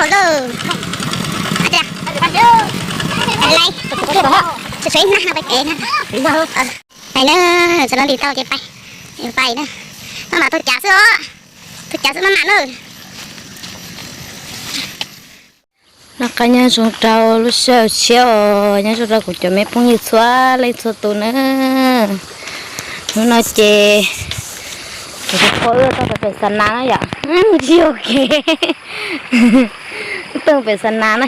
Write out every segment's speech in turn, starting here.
Pais na, txog no li tau ces pais, pais na. Maj mam taug cav xwb os, taug cav xwb maj mam na. Noj qab nyob zoo rau lub sij hawm tshiab os, nyob zoo rau kuv cov me phooj ywg txhua leej txhua tus na. Hnub no ces kuv tus pog wb tuaj pem Xas Nas na yom, tsis yog ke, tuaj pem Xas Nas na,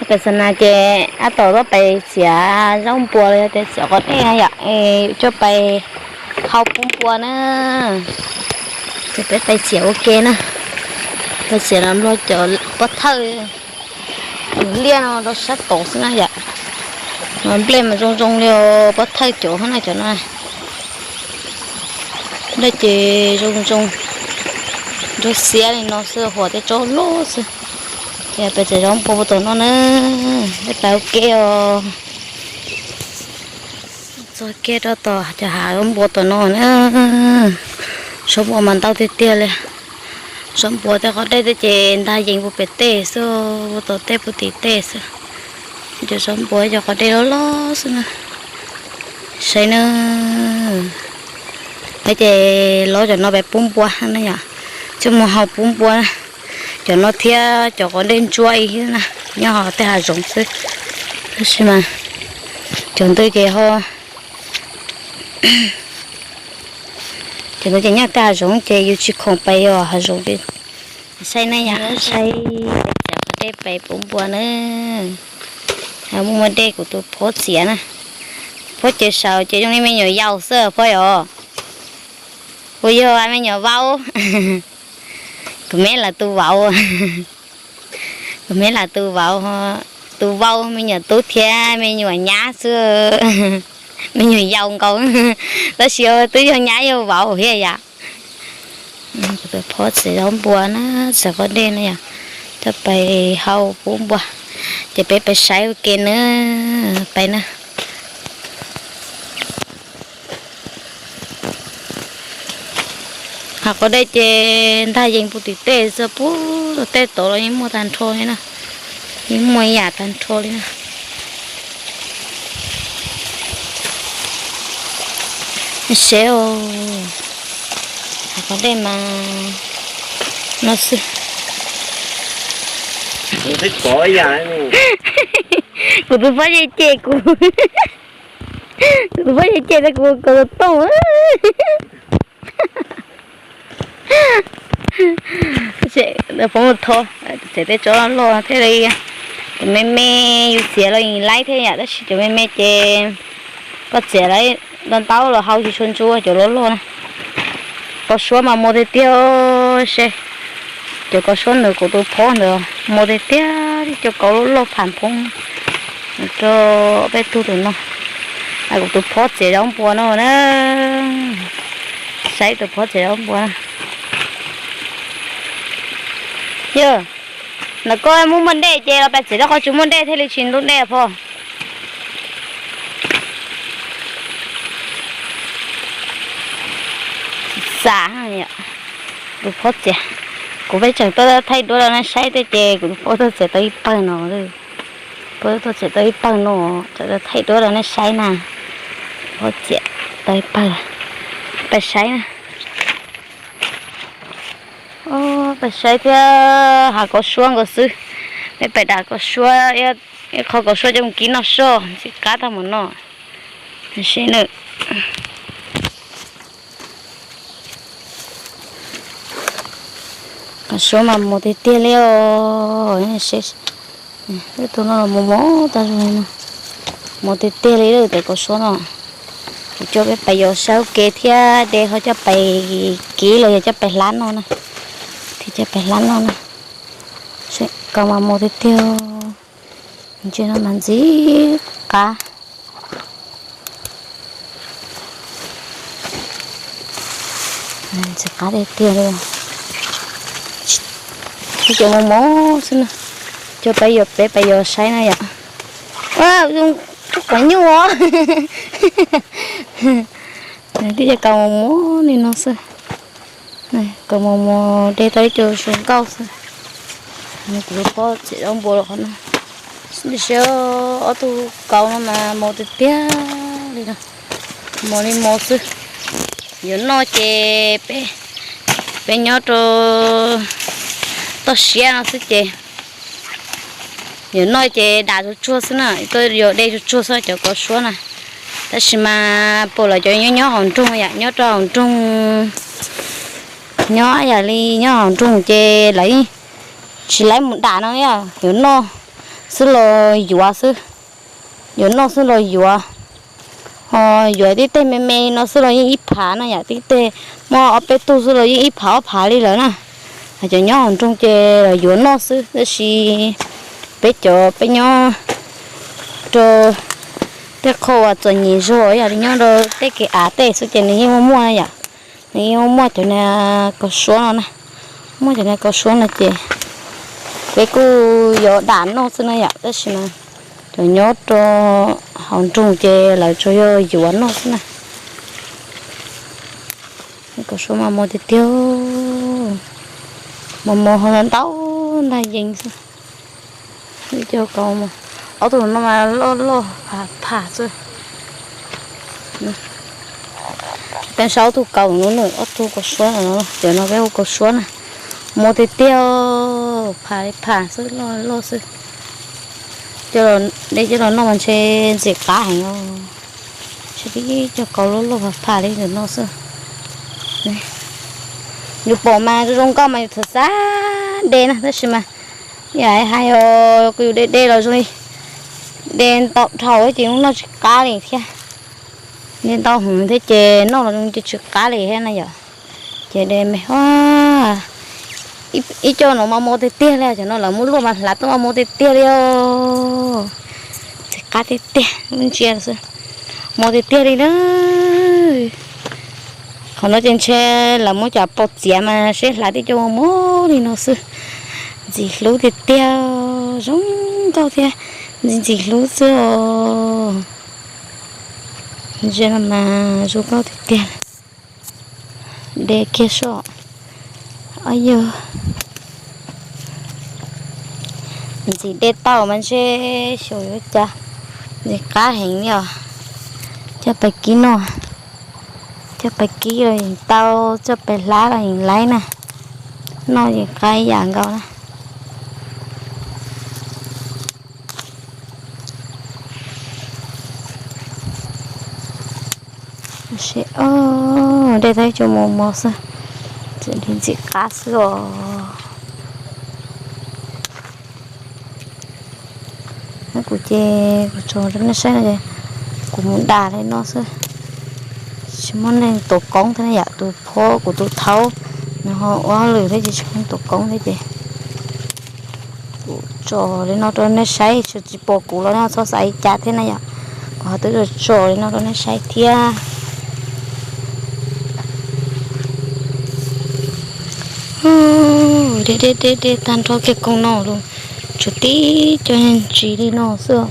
pem Xas Nas ces tab tom tuaj pais txiav zaub npua los yog tias txiav quav dej na yom, es coj pais hau pub npua na. Ces peb pais txiav ua ke na, pais txiav los nplua cov pob thawj liaj no rau sab tod xwb na yom. Nplej mas zoo zoo li pob thawj cov na, cov no nplej ces zoo zoo, ntsuab xiab li no xwb, huam tej tsob loj xwb. Ces pais txiav zaub npua tom no na, peb pais ua ke os. Txog kiag rau tom cov hav zaub npua tom no na, zaub npua mas ntau tiag tiag li. Zaub npua tej qhov dej tej ces ntag yees puag pem tej xwb, puag tom tej puag tim tej xwb. Cov zaub npua cov qhov dej loj loj xwb na. Saib na, peb ces lov cov no pais pub npua na yom, coj mus hau pub npua na. Cov no thiab cov quav dej ntsuab ib yam na, nyob hauv tej hav zoov xwb. Tab sis mas cov ntawd ces ho, cov ntawd ces nyob tej hav zoov ces yus tsis khoom pais yos hav zoov li. Saib na yom, saib peb txiav quav dej pais pub npua na. Muaj muaj dej kuv tus phob txiav na. Phob ces saud ces zoo li me nyuam yaus xwb phob yom. Kuv yog me nyuam vauv, kuv me lawv tus vauv, kuv me lawv tus vauv, tus vauv me nyuam tub thiab me nyuam nyab xwb, me nyuam yaus nkaus, tab sis twb yog nyab yog vauv thiab yom. Kuv tus phob txiav zaub npua na, txiav quav dej na yom, coj pais hau pub npua, ces peb pais saib ua ke na, pais na. Hav quav dej ces ntag yees puag tim tej xwb, puag tej tod los yeej muaj tag nrho li na, yeej muaj ib yam tag nrho li na. Seb, hav quav dej mas no xwb. Kuv tus phob cem cem kuv, kuv tus phob cem cem kuv kaus tooj. Poob tho, txiav tej tsob loj thiaj li, cov me me yus txiav los yeej laib thiab yom, tab sis cov me me ces koj txiav lawv ntau ntau los hau tsis tshua ntsuab cov loj loj na. Kaus suab mas muaj tiag tiag, seb, cov kaus suab ntawd kuv tus phob ntawd muaj tiag tiag, cov kaus loj loj pham phoov rau peb tug tus no. Kuv tus phob txiav zaub npua no na, saib tus phob txiav zaub npua na. Yog, ntawm koj muaj muaj dej ces los pais txiav rau qhov tsis muaj dej thiaj li tsis ntub dej phob. Xav, kuv tus phob txiav, kuv pheej tseem tuaj thaij duab rau nej saib thiab ces kuv tus phob tuaj txiav tau ib pawg no, phob tuaj txiav tau ib pawg no, tseem thaij duab rau nej saib na. Phob txiav tau ib pawg, pais saib na. Pais saib thiab, hav kaus suab nkaus xwb, peb pais dam kaus suab, ib qho kaus suab coj mus kib noj soj ntxim qab tag mus no. Seb nws, kaus suab mas mos tiag tiag li os. Tus no los mos mos tag zog li no, mos tiag tiag li lawm tus kaus suab no. Kuv coj peb pais yos saib ua ke thiab de ho coj pais kib los yog coj pais hlab noj na, thiab coj pais hlab noj na. Kaus mas mos tiag tiag, ntses no mas ntxim qab. Ntxim qab tiag tiag li. Cov mos mos xwb na, coj peb yos, peb pais yos saib na yom. Ua, zoo, tub qhov nyuj os. Twb yog kaus mos mos li no xwb. Kaus mos mos de tau ib co zoo nkauj xwb. Kuv pob txiav zaub npua los qhov no. Xyov ob tug kaus no mas mos tiag tiag li no, mos li mos xwb. Yuav noj ces peb, peb nyob rau toj siab no xwb ces yuav noj ces dam tsuag tsuag xwb na, tuaj yuav de tsuag tsuag xwb cov kaus suab na. Tab sis mas pom lawv cov nyob nyob hauv nroog yom, nyob rau hauv nroog, nyob yam li nyob hauv nroog ces lawv tsis laib mus dam no, yuav noj xwb los yuav xwb, yuav noj xwb los yuav. Ho yuav tib teg me me no xwb los yeej ib phav no yom, tib teg muaj ob peb tug xwb los yeej ib phav ob phav li lawm na. Cov nyob hauv nroog ces los yuav noj xwb, tab sis peb cov peb nyob rau tej qho uas txom nyem zog yam li nyob rau tej kev av tej xwb ces nws yeej muaj muaj yom. Nws yeej muaj muaj cov niag kaus suab no na, muaj cov niag kaus suab no ces peb kuj yuav dam noj xwb na yom, tab sis mas cov nyob rau hauv nroog ces lawv tsuas yog yuav noj xwb na. Kaus suab mas mos tiag tiag, mos mos ho ntau ntau ntag yees xwb. Cov kaus, ob tug no mas loj loj pham pham xwb. Peb saib ob tug kaus no, ob tug kaus suab no, cov no peb hu kaus suab na. Mos tiag tiag, pham li pham xwb, loj loj xwb. Coj los de coj los noj mas ntshe ntxim qab heev os. Ntshe tib cov kaus loj loj pham pham li ntawm no xwb. Yus pom mas zoo zoo nkauj mas yus txawm xav de na, tab sis mas yam hais os, kuv yus de de los zoo li de ntau dhau ces noj tsis qab li thiab. De ntau heev thiab ces noj los zoo ces tsis qab li thiab na yom. Ces de me, ib co no mas mos tiag tiag li, cov no lawv muab luaj mas hlav tuaj mas mos tiag tiag li os. Ntxim qab tiag tiag, ntsia xwb, mos tiag tiag li na. Qhov no ces ntshe lawv muab cov pos txiav mas seb hlav tib co mos mos li no xwb. Ntxim hlub tiag tiag, zoo nkauj thiab ntxim ntxim hlub xwb os. Ntsia no mas zoo nkauj tiag tiag. De kiag soj. Yog ntxim de tau mas ntshe xyaum yuav cas. Ntxim qab heev li os. Coj pais kib noj, coj pais kib los yeej tau, coj pais hlab los yeej laib na. Noj yeej qab ib yam nkaus na. Seb, de tau ib co mos mos xwb, ntxim qab xwb os. Kuv ces kuv tso rau nej saib no ces kuv mus dam li no xwb. Tsis muaj neeg tuav koob thiab na yom, tus phob kuv tus thaub nws ho ua hauj lwm thiab ces tsis muaj neeg tuav koob thiab ces kuv tso li no rau nej saib, tsis pom kuv los nej txhob xav li cas thiab na yom. Kuv ho twb tso tso li no rau nej saib thiab. De de de de tag nrho kiag koog no los tshuav tib co niag ntsis li no xwb.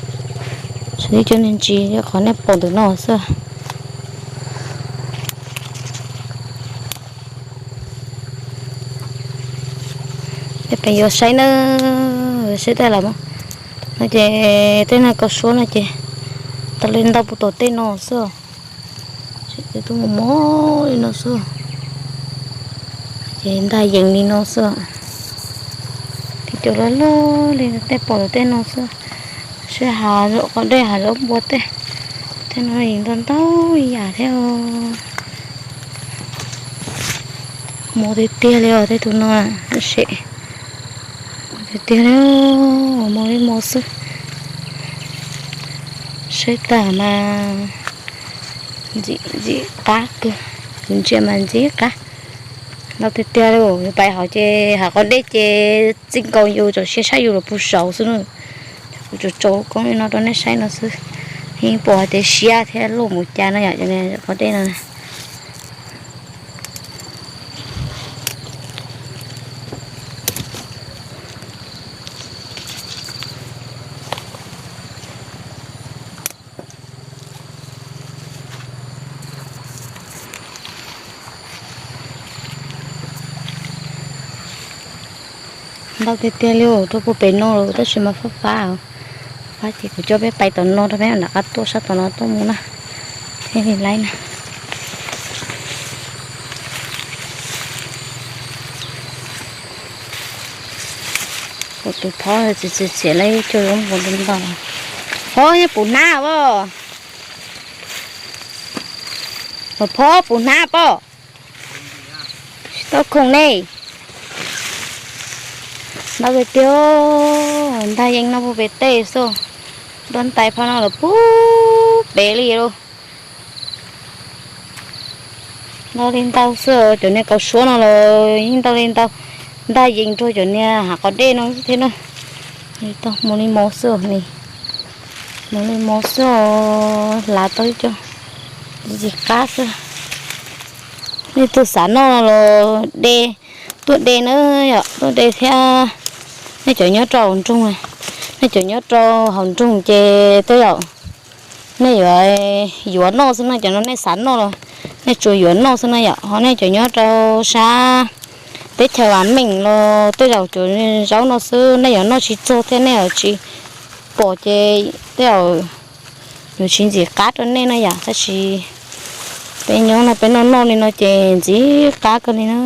Tshuav tib co niag ntsis li qhov nej pom ntawm no xwb. Peb yuav saib na, saib tej lawm no ces tej niag kaus suab no ces tau li ntau puv tom tej no xwb. Ces tuaj mos mos li no xwb. Ces ntag yees li no xwb. Tej cov loj loj li tej pom tej no xwb. Seb hav zoov qos dej hav zoov npua tej, tej no yeej ntau ntau ib yam thiab. Mos tiag tiag li os tej tus no, seb, mos tiag tiag li, mos li mos xwb. Saib tag mas ntxim ntxim qab kawg, kuv ntsia mas ntxim qab. Ntau tiag tiag li, pais hauv ces hav qos dej ces txij nkaus yus tsom siab saib yus los puag saud xwb na. Kuv tsuas tso koob li no rau nej saib no xwb, yeej pom hais tias siab thiab luaj mus cas no yom, cov qos dej no. Ntau tiag tiag li rau puag pem no lawm tab sis mas fab fab, fab ces kuv coj peb pais tom no rau peb nram qab tuaj sab tom no tuaj mus na, thiaj li laib na. Kuv tus phob txiav txiav txiav lawv cov zaub npua ntau ntau. Phob, yeej pum hnab os. Phob, pum hnab pob. Tsis tau khoom ne. Ntau tiag tiag, ntag yeej noj puag pem tej xwb. Duab ntais phab no lawm puag pem li lauj. Ntau li ntau xwb, cov niag kaus suab no los yeej ntau li ntau. Ntag yeej rau cov niag hav qos dej no xwb thiab na. Mus li mov xwb ne, mus li mov xwb os, hlav tau ib co ntxim qab xwb. Nej tuaj xav noj los de, tuaj de na yom, tuaj de thiab. Nej cov nyob rau hauv nroog, nej cov nyob rau hauv nroog ces tej zaum nej yuav, yuav noj xwb na, cov no nej xav noj los nej tsuas yuav noj xwb na yom. Ho nej cov nyob rau sab teb chaws vam meej los tej zaum cov zaub no xwb nej yuav noj tsis txog thiab nej yuav tsis pom ces tej zaum yuav tsis ntxim qab rau nej na yom. Tab sis peb nyob no peb noj noj li no ces ntxim qab kawg li na.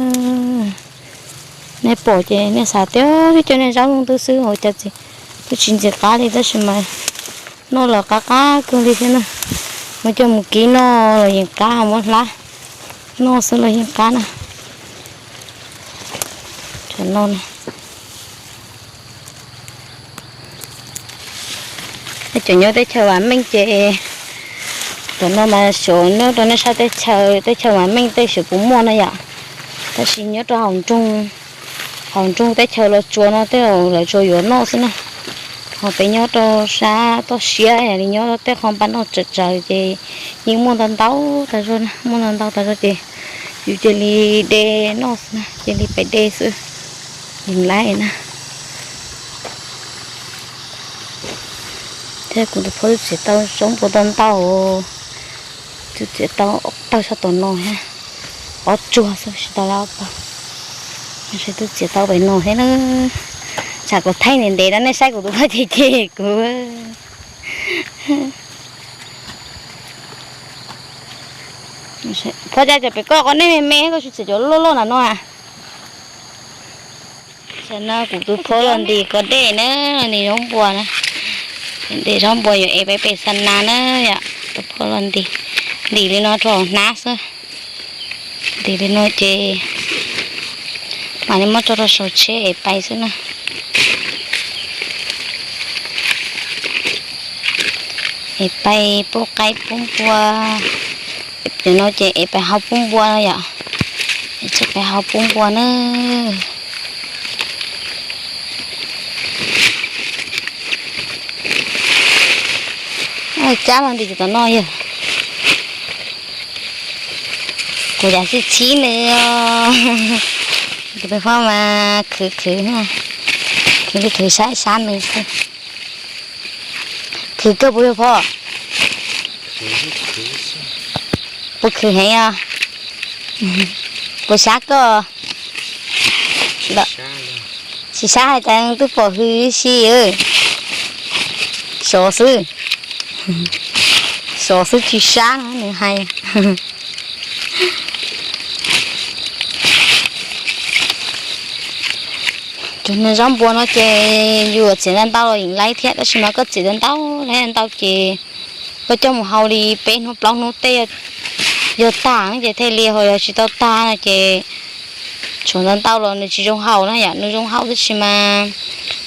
Nej pom ces nej xav tias cov niag zaub zoo ntawd xwb ua cas txiv twb tsis ntxim qab li tab sis mas noj los qab qab kawg li thiab na. Muab coj mus kib noj los yeej qab, muab hlab noj xwb los yeej qab na. Cov no na, nej cov nyob teb chaws vam meej ces cov no mas xyov nyob rau nej sab teb chaws, teb chaws vam meej tej xyov puas muaj na yom. Tab sis nyob rau hauv nroog, hauv nroog teb chaws Los Tsuas no tej zaum lawv tsuas yuav noj xwb na. Ho peb nyob rau sab toj siab li nyob tej qhov npaj noj tsawv tsawv ces yeej muaj ntau ntau tas zog, muaj ntau ntau tas zog ces yus cia li de noj xwb na, cia li pais de xwb, yeej laib na. Thiab kuv tus phob twb txiav tau zaub npua ntau ntau, twb txiav tau ob pawg sab tom no thiab, ob tsuag xwb tsis tau lawm ob pawg. Twb txiav tau pem no thiab na. Tsam kuv thaij ntev ntev rau nej saib kuv tus phob ces cem kuv. Phob, cas cov pem koj qos nej me me koj tsis txiav cov loj loj na no a? Tam no kuv tus phob los ntim koj dej na, ntim zaub npua na. Ntim zaub npua yuav ev pais pem xa nas na yom. Tus phob los ntim, ntim li no rau hauv hnab xwb. Ntim li no ces mam li muab tso rau saum tsheb es pais xwb na. Es pais pub qaib pub npua. Cov no ces es pais hau pub npua no yom. Es tseem pais hau pub npua na. Cab los ntim tom no yog. Kuv cas txhib txhib nws, kuv tus phob mas khwv khwv, khwv li khwv sab sab nws xwb. Khwv kawg puas yog phob? Puas khwv heev os? Puas sab koj? Tsis sab hais tias twb pom hws si. Sov xwb, sov xwb tsis sab no nws hais. Cov niag zaub npua no ces yus txiav ntau ntau los yeej laib thiab, tab sis mas koj txiav ntau ntau laib ntau ces koj coj mus hau li peb hnub plaub hnub tej yog tag ces thiaj li, ho yog tsis tau tag no ces tshuav ntau ntau los nws tsis zoo hau na yom. Nws zoo hau tab sis mas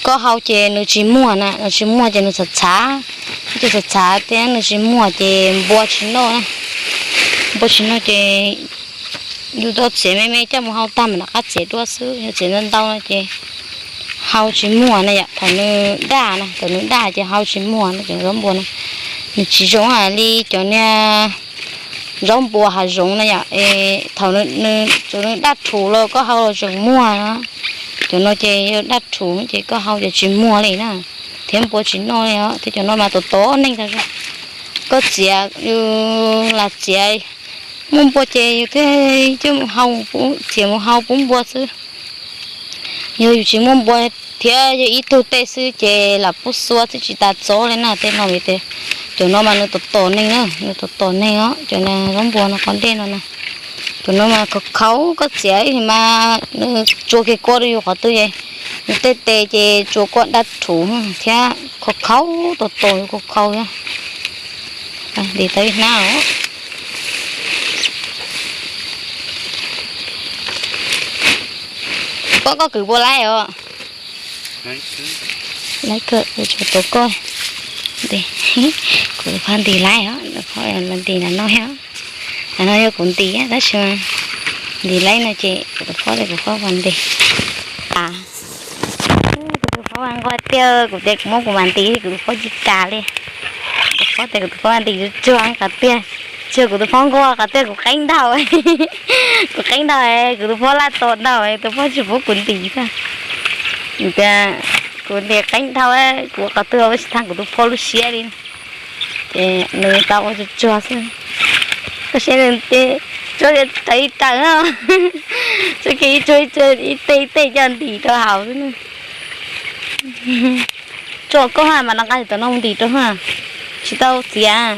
koj hau ces nws tsis muag na, nws tsis muag ces nws txhav txhav, ces txhav txhav thiab nws tsis muag ces npua tsis noj na. Npua tsis noj ces yus tau txiav me me coj mus hau tag mam rov qab txiav dua xwb. Yog txiav ntau ntau no ces hau tsis muag na yom. Thaum nws daj na, thaum nws daj ces hau tsis muag na. Cov zaub npua no nws tsis zoo li cov niag zaub npua hav zoov na yom. Thaum nws daj rhuv los koj hau los tseem muag na. Cov no ces yog daj rhuv ces koj hau ces tsis muag li na, thiab npua tsis noj li os. Thiab cov no mas tom tom neeg tas zog. Koj txiav, yus lam txiav muaj npua ces yus thiaj coj mus hau, txiav mus hau pub npua xwb. Yog yus tsis muaj npua thiab yog ib tug tej xwb ces lam pub xuab xwb tsis tas txob li na. Tej no vim tias cov no mas nws tom tom neeg na, nws tom tom neeg os. Cov zaub npua no qhov ntej no na, cov no mas khov khaub, koj txiav mas nws tsuas kiag kua rau yus qhov twg es nws tej tes ces tsuas kua dab rhuv thiab khov khaub tom tom, khov khaub thiab. Ntim tau ib hnab os. Koj, koj kwv puas laib os? Laib kawg, tsuas tuav koj. Kuv tus phob ntim laib os, tus phob los ntim ntawm no thiab. Ntawm no yog kuv ntim tab sis mas ntim laib no ces kuv tus phob tias kuv phob mam ntim. Kuv tus phob mas nquag tiag, kuv tias kuv muab kuv mam ntim, kuv tus phob tsis kam li. Kuv tus phob tias kuv tus phob mam ntim tsuag tsuag qhov tiag, tsuag kuv tus phob nquag qhov tiag kuv qeeb ntaug. Kuv qeeb ntaug, kuv tus phob laj tos ntaug, tus phob tsis pub kuv ntim xwb. Tias kuv ntim qeeb ntaug, kuv qhov twg ua tsis tag kuv tus phob lub siab li. Ces nws tau ua tsuag tsuag xwb. Koj saib nws tej tsuag raws ib raws no, tsuag kiag ib tsuag ib tsuag ib teg ib teg coj ntim rau hauv xwb na. Tso koj ha mas rov qab tom no mus ntim rau ha, tsis tau txiav.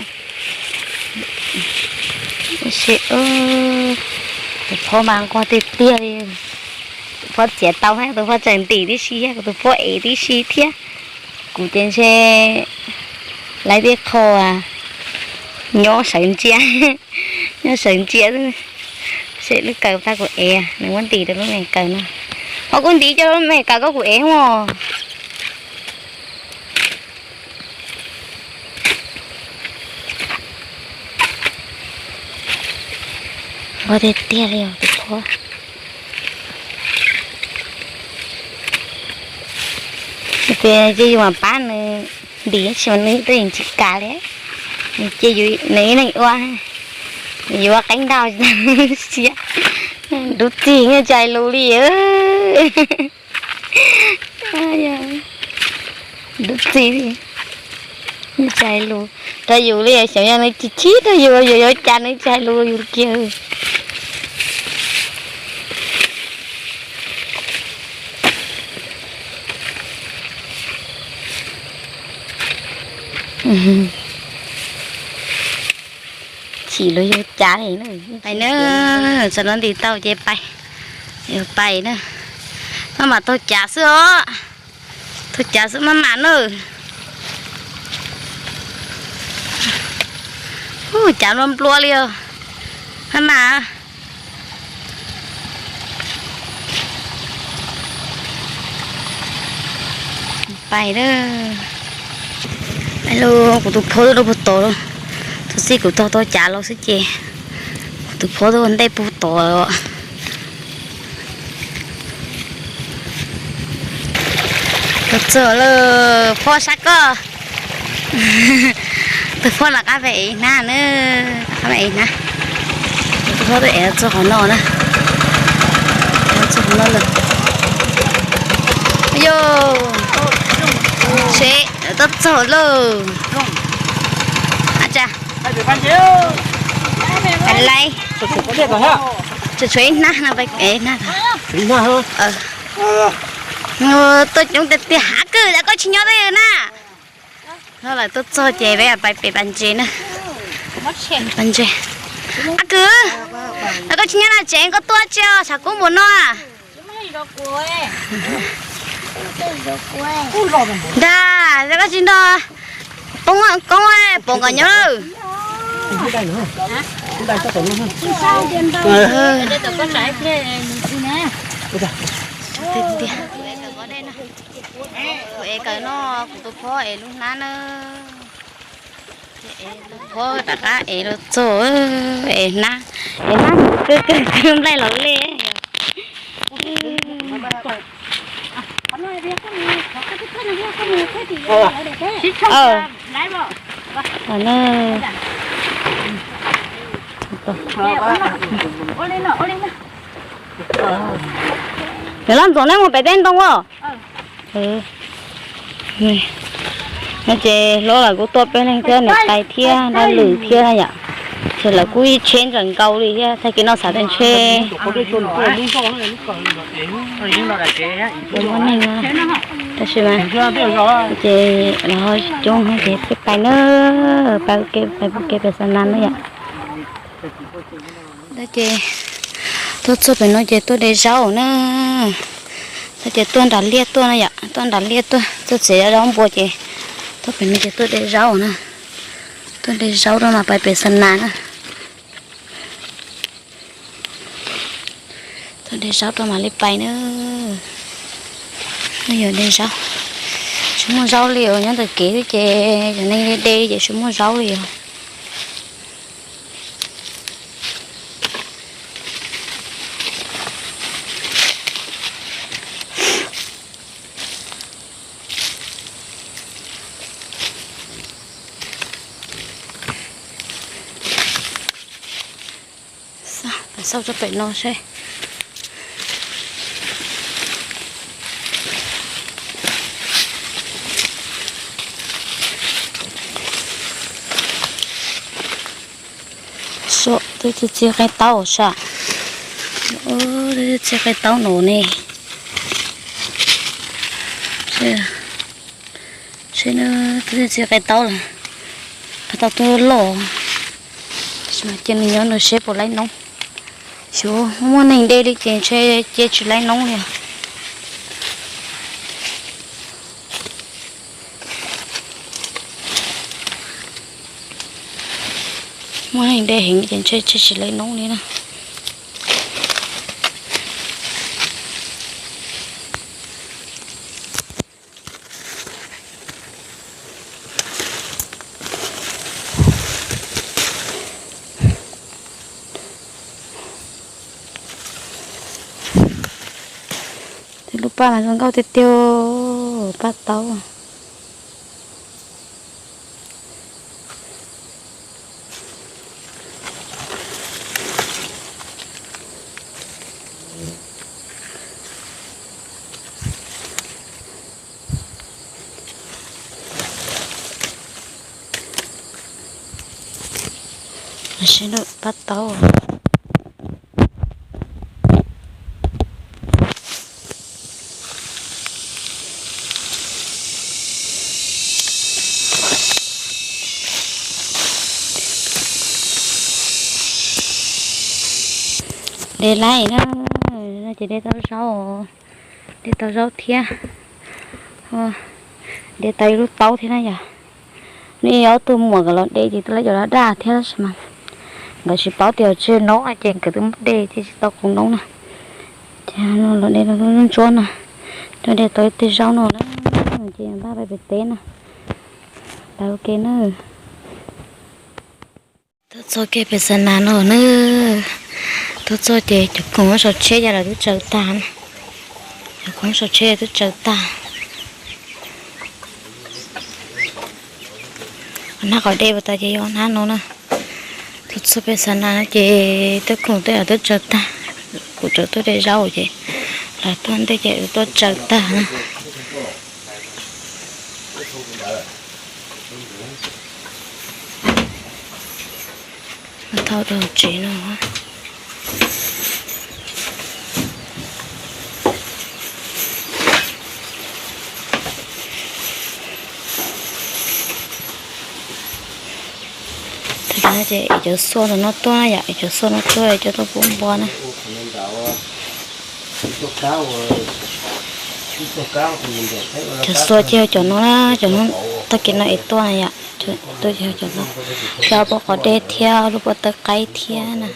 Tus phob mas nquag tiag tiag li. Tus phob txiav tau thiab, tus phob tseem ntim tib si thiab, kuv tus phob ev tib si thiab. Kuv ces ntshe laib tej qho nyob sawv ntsia, nyob sawv ntsia xwb. Lub kaws tag kuv ev, nws muab ntim rau lub me kaws no. Ho kuv ntim coj lub me kaws koj kuv ev os. Nquag tiag tiag li os tus phob. Ces yus mam pab nws ntim tab sis mas nws twb yeej tsis kam li. Ces yus, nws ib leeg ua, yus ua qeeb ntaug tsis tau siab. Nruv txig nyuaj tshaj lus li. Nruv txig li, nyuaj tshaj lus rau yus li, xyov yog nws chim chim rau yus, yus yuav cas nws tsis hais lus yus kiag. Chim los yog cas li na. Pais na, txog no ntim tau ces pais, pais na. Maj mam taug cav xwb os, taug cav xwb maj mam na. Ub, cav nplua nplua li os, maj mam. Pais lawm. Pais lauj, kuv tus phob tuaj rau puag tod lauj. Thaum xub kuv taug tau cav los xwb ces kuv tus phob tuaj ua ntej puag tod. Tuaj txog lawm, phob sab koj. Tus phob rov qab pem ev hnab na, rov qab pem ev hnab. Tus phob tuaj ev txog qhov no na. Txog qhov no lawm. Yog, seb, tuaj txog lawm. Ab tsa, pais laij. Tshuav tshuav ib hnab no pais ev hnab. Tuaj coob tiag tiag. Ab kwv, koj tsis nyob twj ywm na. No lawm tuaj txog ces peb pais pem pas ntses na. Pas ntses. Ab kwv, koj tsis nyob no tsev koj tuaj tsi os, tshav kub npaum no. Ntag, koj tsis nrog koob pom nkawd nyob lawm. Kuv ev kawm no, kuv tus phob ev lub hnab na. Tus phob rov qab ev los txog, ev hnab, ev hnab kawg kawg nplaig los li. Nws loj ntxoov nej mus pem tej ntoo os. No ces hlob lawv kuj tuaj peb leeg thiab, niam tais thiab dab lwm thiab na yom. Ces lawv kuj ib tsheb ntawm nkaus li thiab, tag kis no xav tias ntshe muaj neeg no, tab sis mas ces lawv ho coob ces thiaj pais na, pais ua ke, pais ua ke pem Xab Nas na yom. Ces tuaj txog pem no ces tuaj de zaub na. Tuaj ces tuaj nram liaj tuaj na yom, tuaj nram liaj tuaj, tuaj txiav zaub npua ces tuaj pem no ces tuaj de zaub na. Tuaj de zaub rau mas pais pem Xab Nas na. Tuaj de zaub rau mam li pais na. Yog de zaub, tsis muaj zaub li os, nyob ntawm kev xwb ces cov neeg de de ces tsis muaj zaub li os. Xauj rau pem no seb. Twb txi txi qe taub sav, twb txi qe taub no ne. Seb, twb txi qe taub lawm, qe taub twb loj. Tab sis mas cia nws nyob nws seb puas laib noob. Xyov muaj neeg de li ces ntshe cia tsis laib noob li. Muaj neeg de heev ces ntshe tsis laib noob li na. Tej lub paj mas zoo nkauj tiag tiag, paj taub. Sib nrog pab taub. De laib na, no ces de tau zaub, de tau zaub thiab, de tau ib lub taub thiab na yom. Nej ob tug muam nkawd los de ces twb laib cov daj daj thiab tab sis mas nkawd tsis paub tias tsis noob no ces nkawd twb muab de ces tsis tau kuv noob na. Ces los de lub ntsuab no, coj de tau ib teg zaub no na, ces npaj pais pem teb na. Lawv ua ke na. Tuaj txog kiag pem Xab Nas no na, tuaj txog ces cov khoom sau tsheb ces lawv twb tsaws tag na. Cov khoom sau tsheb twb tsaws tag. Hnab qhov dej puas tas ces yog hnab no na. Tuaj txog pem Xab Nas no ces tej khoom tej lawv twb tsaws tag. Kuv tseem tuaj de zaub ces lawv tuaj ntej ces lawv tuaj tsaws tag na. Thauj rau tsev no. Ces es cov xua ntawm no tuaj na yom, es cov xua no tuaj coj tuaj pub npua na. Cov xua ces yog cov no na, cov no tag kis no es tuaj na yom, tuaj ces yog cov no, coj pub qos dej thiab lub pov tawb qaib thiab na.